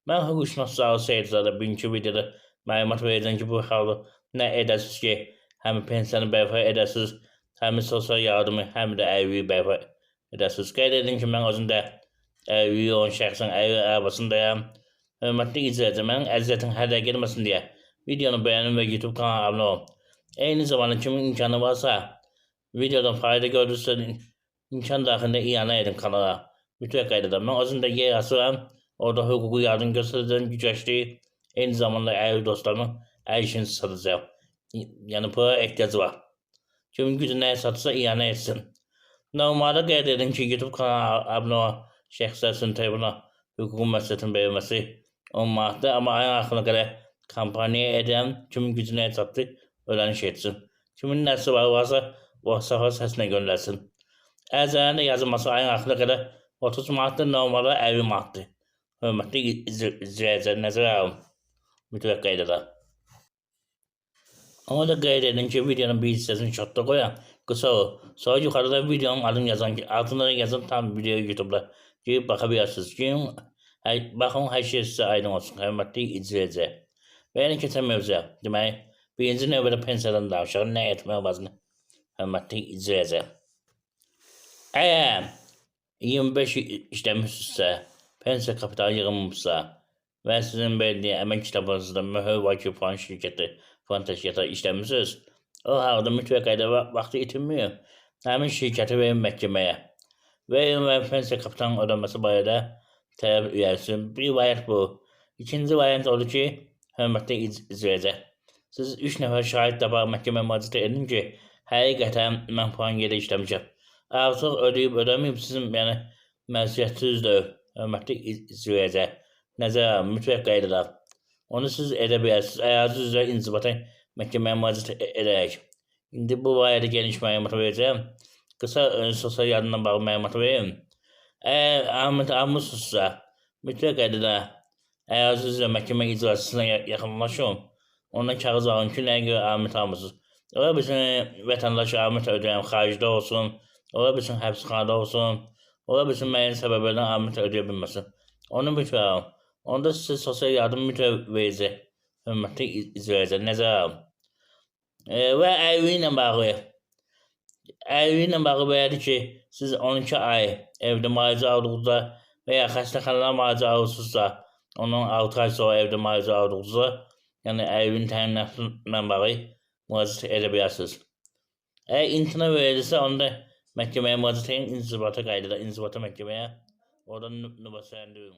Mən hüquqşünas Zaur Seyidzadə bugünkü videoda məlumat verəcəm ki, bu halda nə edəsiniz ki, həm pensiyanı bərpa edəsiniz, həm sosial yardımı, həm də əyri bərpa edəsiniz. Qeyd edin ki, mən özüm də əyri olan şəxsin əyri arabasındayam. Hörmətli izləyicilər, mənim əziyyətim hədər getməsin deyə videonu bəyənin və YouTube kanalına abunə olun. Eyni zamanda kimin imkanı varsa, videodan fayda gördünüzsə, imkan daxilində iyanə edin kanala. Mütləq qaydada. Mən özüm də yer asıram. Orada hüquqi yardım göstərəcəm, gücəşli. Eyni zamanda əyri dostlarımın əl işini satacağım. Yəni pula ehtiyacı var. Kimin gücü nəyə satırsa iyanə etsin. Normalda qeyd edin ki, YouTube kanalına abunə olan şəxslər üçün telefona hüquqi məsləhətin verilməsi 10 manatdır. Amma ayın axırına qədər kampaniya edirəm. Kimin gücü nəyə çatdı, ödəniş etsin. Kimin nəsi var varsa WhatsApp-a səslə göndərsin. Ərizələrin də yazılması ayın axırına qədər 30 manatdır, normalda 50 manatdır. Hörmətli izləyicilər, nəzərə alın. Mütləq qaydada. Onu da qeyd edin ki, videonun bir hissəsini chatda qoyaq. Qısa o. Sonra yuxarıda videonun adını yazan ki, altında da yazan tam video YouTube'da. Girib baxa bilərsiniz. Girin, baxın, hər şey sizə aydın olsun. Hörmətli izləyicilər. Və yəni keçən mövzuya. Deməli, birinci növbədə pensiyadan danışaq. Nə etmək lazımdır? Hörmətli izləyicilər. Əgər 25 işləmişsinizsə, pensiya kapitalı yığılmışsa və sizin belə əmək kitabınızda möhür var ki, falan şirkəti, falan təşkilatda işləmişsiniz, o halda mütləq qayda vaxtı itirməyib. Həmin şirkəti verin məhkəməyə. Verin və pensiya kapitalının ödənməsi barədə tələb irəlisin. Bir variant bu. İkinci variant odur ki, hörmətli izləyicilər, siz 3 nəfər şahid tapaq məhkəməyə müraciət edin ki, həqiqətən mən falan yerdə işləmişəm. Artıq ödəyib ödəməyib sizin yəni məsuliyyətinizdir. Hörmətli izləyicilər. Nəzərə alın, mütləq qaydada. Onu siz edə bilərsiniz. Ərazi üzrə inzibata məhkəməyə müraciət edərək. İndi bu barədə geniş məlumat verəcəm. Qısa sosial yardımla bağlı məlumat verim. Əgər əmr almısınızsa, mütləq qaydada ərazi üzrə məhkəmə icraçısına yaxınlaşın. Ondan kağız alın ki, nəyə görə əmr almısınız. Ola bilsin vətəndaş əmr ödəyən xaricdə olsun, ola bilsin həbsxanada olsun, ola bilsin müəyyən səbəblərdən əmr ödəyə bilməsin. Onu mütləq alın. Onda sizə sosial yardım mütləq verəcək. Hörmətli izləyicilər, nəzərə alın. Və əyri ilə bağlı. Əyri ilə bağlı belədir ki, siz 12 ay evdə müalicə aldıqda və ya xəstəxanadan müalicə alırsınızsa, ondan 6 ay sonra evdə müalicə aldıqda, yəni əyrin təminatı ilə bağlı müraciət edə bilərsiniz. Əgər imtina verilirsə, onda məhkəməyə müraciət edin, inzibata qaydada, inzibata məhkəməyə. Oradan növbə səndirin.